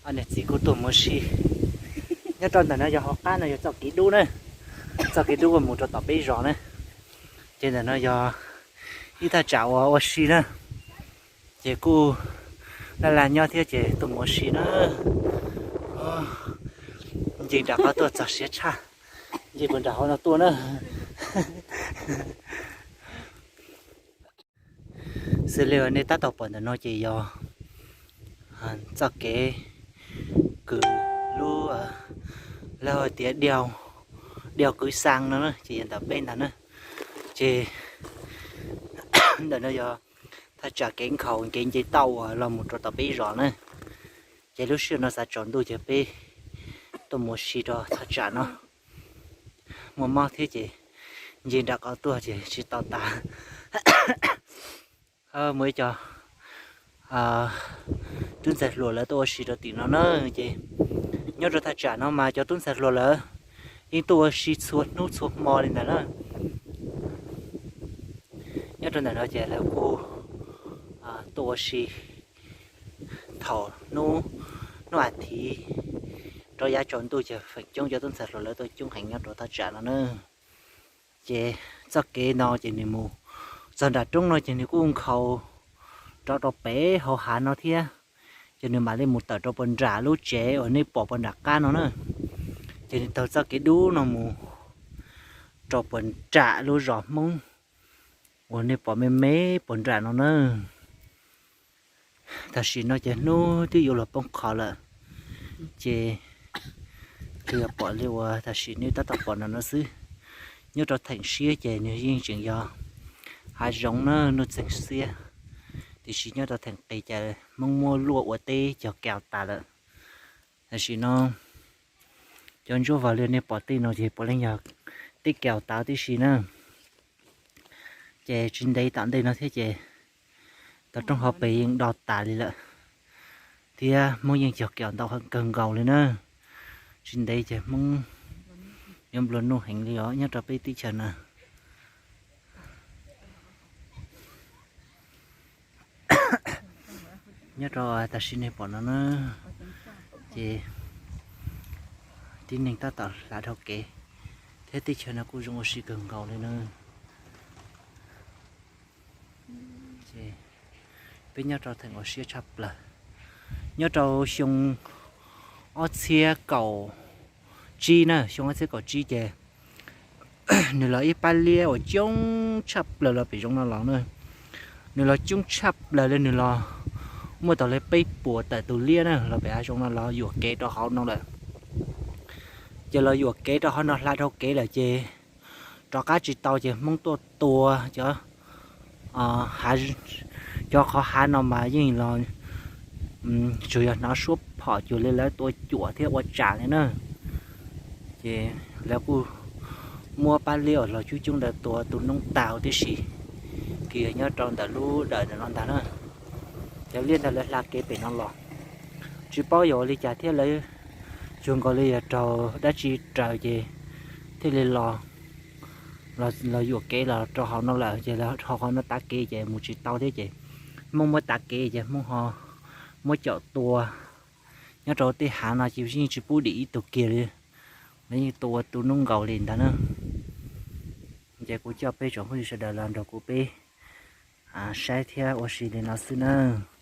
Niam txiv kuj tuaj mus ua si. Nyob rau ntawm no yog hauv qab no yog txoj kev dub na, txoj kev dub uas mus rau tom peb zos na. Ces ntawm no yog ib thaj tsam uas ua si na. Ces kuj laj laj nyob thiab ces tuaj mus ua si na. Nce nram qab tuaj txog siav tshaj, nce puas nram hauv no tuaj na. Xws li uas nej tab tom pom ntawm no ces yog txoj kev kwv lub, lawv hais tias diav kwv xaa no na, ces yog ntawm peb ntag na. Ces ntawm no yog thaj tsam kev nkhaus kev nce tauj uas los mus rau tom peb zos na. Ces lub sij hawm no xav tsaus ntuj ces peb tuaj mus ua si rau thaj tsam no. Muaj mob thiab ces nce nram qab tuaj ces tsis tau tas. Muaj ib co tub ntxhais hluas lawv tuaj ua si rau tim no na. Ces nyob rau thaj tsam no mas cov tub ntxhais hluas lawv yeej tuaj ua si txhua hnub txhua hmo li ntawd na. Nyob rau ntawm no ces lawv kuj tuaj ua si thaum hnub, hnub as thiv rau yav tsaus ntuj ces feem coob cov tub ntxhais hluas lawv tuaj coob heev nyob rau thaj tsam no na. Ces txoj kev no ces nws mus txog nram roob no ces nws kuj nkhaus rau rau pem hauv hav no thiab. Ces nws mam li mus tawm rau puas nram lub tsev uas nej pom puas nram qab no na. Ces nws taug txoj kev dub no mus rau puas nram lub zos Hmoob uas nej pom me me puas nram no na. Tam sim no ces hnub twb yuav luag poob qho lawm, ces kuv yuav pom li uas tam sim nej tab tom pom no no xwb. Nyob rau theem siab ces nws yeej tseem yog hav zoov na, nuj txeeg xiab, tiam sis nyob rau theem qis ces Hmoob muab luaj ua teb cog kaus tas lawm. Tam sim no cov ntsuab vag li nej pom tej no ces puav leej yog teb kaus tas tib si na. Ces tsis ntev tom ntej no thiab ces tog roob hauv pes yeej do tas li lawm, thiab Hmoob yeej cog kaus ntau kawg nkaus li na. Tsis ntev ces Hmoob yuav nplua nuj heev li os nyob rau peb teb chaws no. Nyob rau tam sim nej pom no na, ces tib neeg tab tom hla dhau kev, thiab teb chaws no kuj zoo ua si kawg nkaus li na. Peb nyob rau theem uas siab tshaj plaws, nyob rau xyoo ob txhiab kaum tsib na, xyoo ob txhiab kaum tsib ces nws los ib pab liab uas coob tshaj plaws los pem zoov no los na. Nws los coob tshaj plaws li, nws los muaj tau li peb puas tawm tus liab na los pem hav zoov no los yuam kev rau hauv no lawm. Ces los yuam kev rau hauv no hla dhau kev lawm ces rov qab tsis tau ces Hmoob tuaj tua cov, cov qhov hav no mas yeej los tsuas yog hnov suab phom cuag li lawv tua cuam thiab ua tsam li na. Ces lawv kuj muab pab liab uas los coob coob ntawd tua tu noob tag huv tib si, ces yog nyob rau ntawm lub dawm ntawm no ntag na. Cov liab ntawd lawv hla kev pem no los, tsis paub yog ua li cas thiab lawv cuag nkaus li yog raug dab tsi raws ces thiaj li los, los yuam kev los rau hauv no lawm ces lawv ho qhov no tav kev ces mus tsis tau thiab ces Hmoob muab tav kev ces Hmoob ho muab caum tua. Nyob rau tej hav no ces yeej tsis pub dim ib tug kiag li, lawv yeej tua tu noob nkaus li ntag na. Ces kuv coj peb tsoom phooj ywg sawv daws los nrog kuv peb saib thiab ua si li no xwb nawb.